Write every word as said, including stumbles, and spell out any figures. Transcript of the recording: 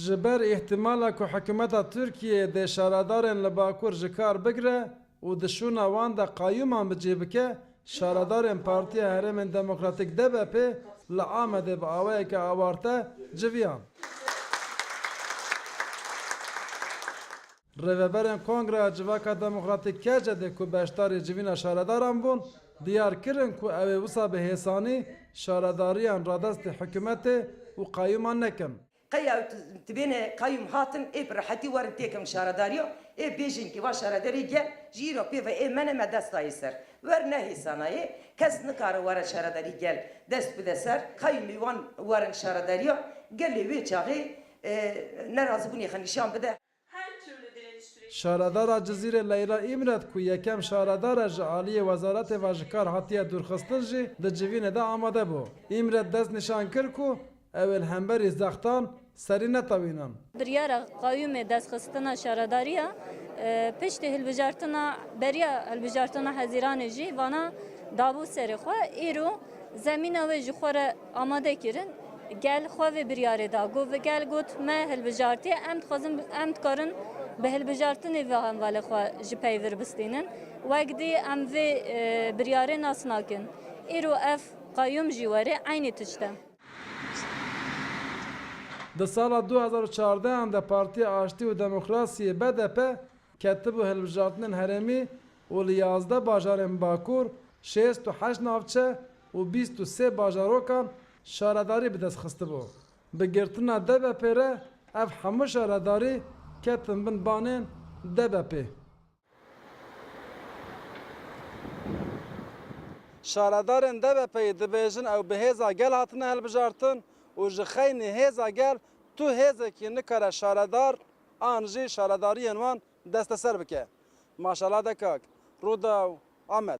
Ji ber îhtimala ku hikûmeta Tirkiyeyê dê şaredarên li Bakur ji kar bigire û di şûna wan de qayûman bi cih bike, şaredarên Partiya Herêmên Demokratîk D B P li Amedê bi awayeke awarte civiyan. Rêveberên Kongreya Civaka Demokratîk K C D ku beşdarî civîna şaredaran bûn, diyar kirin ku ew ê wisa bi hêsanî şaredariyan radestî hikûmetê û qayûman nekin. Qey ew tu-, tibêne qayûm hatin, ê bi rehetî werin têkin şaredariya, ê bêjin ki va şaredarî gel, ji îro pê ve ê me ne me dest dayê ser. Wer ne hêsanayê, kes nikare were şaredarî gel dest bide ser. Qayûmê wan werin şaredariya, gelê wê çaxê, e, nerazîbûnê xwe nîşan bide. Her türlü direniş süreci Şaredara Cizîrê Leyla Îmret ku yekem şaredar e ji aliyê wezaretê ve ji kar hatiye dûrxistin jî di civînê de amade bû. Îmret dest nîşan kir ku ew ê li hemberî zextan serî netewînin. Biryara qayûmê destxistina şaredariya, e, piştî hilbijartina, beriya hilbijartina Hezîranê jî vana dabû serê xwe. Îro zemîna wê ji xwe re amade kirin. Gel xwe vê biryarê da. Got, gel got me hilbijartiye, em dixwazin, em dikarin bi hilbijartinê vê hevalê xwe ji pey vir bistînin. Wek dî em vê, e, biryarê nas nakin. Îro ev qayûm jî were eynî tişt e. Di sala du hazar û çardeh de Partiya Aştî û Demokrasiyê B D P ketibû hilbijartinên herêmî û li yazdeh bajarên Bakur, şêst û heşt navçe û bîst û sê bajarokan şaredarî bi dest xistibû. Bi girtina D B P re ev hemû şaredarî ketin bin banên D B P. Şaredarên D B P'yê dibêjin ew bi hêza gel hatine hilbijartin û ji xeynî hêza gel tu hêzekî nikare şaredar an jî şaredariyên wan desteser bike. Maşala Dekak, Rûdaw, Amed.